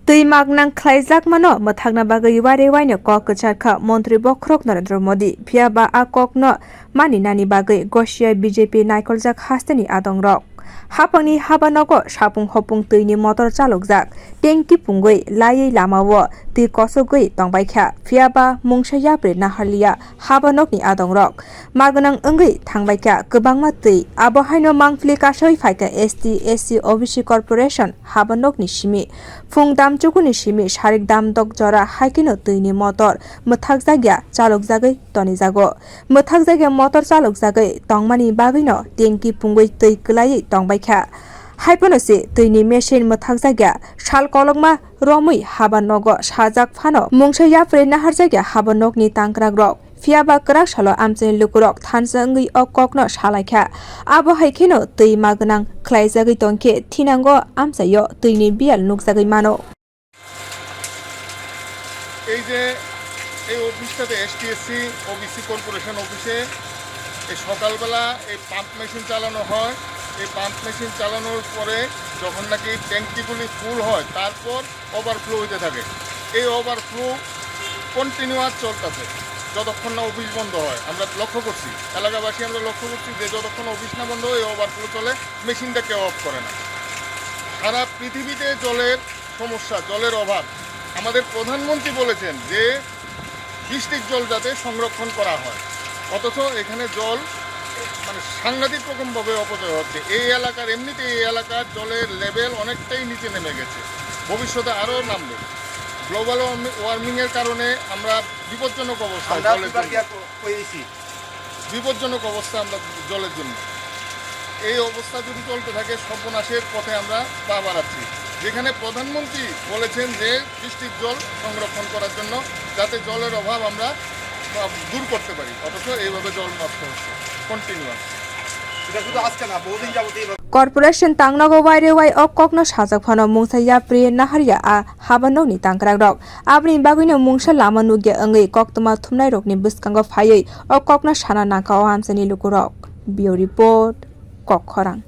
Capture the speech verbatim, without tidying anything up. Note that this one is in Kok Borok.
Twi magnang khlaijakmano mwthakna bagwi uari uaino kok kwchar kha Montri Bokhorok Narendra Modi, phiya ba a kokno maninani bagwi Gosia B J P naikoljak hasteni adongrok. Haphangni haba nogo sapung hopung twini motor chalokjak, tengki pungwi laiwi lamao twi kosogwi tongbaikha, phiya ba mungsa yapri naharliya haba nokni adongrok. Magwnang wngwi thangbaikha kwbangma twi, abo haino mangpili kasawi phaikha S T, S C, O B C Corporation haba nokni simi. Phung damchukuni simi sarik damdok jora haikheno twini motor mwthakjakya chalokjagwi tonijago. Mwthakjakya motor chalokjagwi tongmani bagwino tengki pungwi twi kwlaiwi tongbaikha. Haiphano se twini machine mwthakjakya sal kolokma romwi haba nogo sajak phano mungsa yapri naharjakya haba nokni tangkrakrok. Phiya ba kwrak salo amchaini lukurok thansa wngwi o kokno salaikha. Abo hai kheno twi magwnang khlaijagwi tongkhe thinango amchaio twini biyal nukjagwi mano. এই যে এই অফিসটাতে STSC, OBC corporation অফিসে এই সকালবেলা এই pump machine চালানো হয়। এই পাম্প মেশিন চালানোর পরে যখন নাকি ট্যাঙ্কিগুলি ফুল হয়, তারপর ওভারফ্লো হইতে থাকে। এই ওভারফ্লো কন্টিনিউয়াস চলতেছে, যতক্ষণ না অফিস বন্ধ হয়। আমরা লক্ষ্য করছি, এলাকাবাসী আমরা লক্ষ্য করছি যে যতক্ষণ অফিস না বন্ধ হয়, এই ওভারফ্লো চলে, মেশিনটা কেউ অফ করে না। সারা পৃথিবীতে জলের সমস্যা, জলের অভাব। আমাদের প্রধানমন্ত্রী বলেছেন যে বৃষ্টির জল যাতে সংরক্ষণ করা হয়, অথচ এখানে জল মানে সাংঘাতিক রকমভাবে অপচয় হচ্ছে। এই এলাকার, এমনিতে এই এলাকার জলের লেভেল অনেকটাই নিচে নেমে গেছে, ভবিষ্যতে আরও নামবে। গ্লোবাল ওয়ার্মিং, ওয়ার্মিংয়ের কারণে আমরা বিপজ্জনক অবস্থায় আমরা জলের দুইবার জন্য। গিয়া ক-, কই আইছি। বিপজ্জনক অবস্থা আমরা জলের জন্য। এই অবস্থা যদি চলতে থাকে, সর্বনাশের পথে আমরা পা বাড়াচ্ছি। যেখানে প্রধানমন্ত্রী বলেছেন যে বৃষ্টির জল সংরক্ষণ করার জন্য, যাতে জলের অভাব আমরা, আহ, দূর করতে পারি, অথচ এইভাবে জল নষ্ট হচ্ছে কন্টিনিউয়াস। এটা শুধু আজকে না, বহুদিন যাবত এইভাবে। Corporation tangnogo waire wai o kokno sajak phano mungsa yapri naharya a haba nokni tangkrakrok. Aboni bagwino mungsa lama nukya wngwi koktwma thumnairokni bwskango phaiwi o kokno sana nangkha o amchaini lukurok. Bureau Report, Kokkhorang.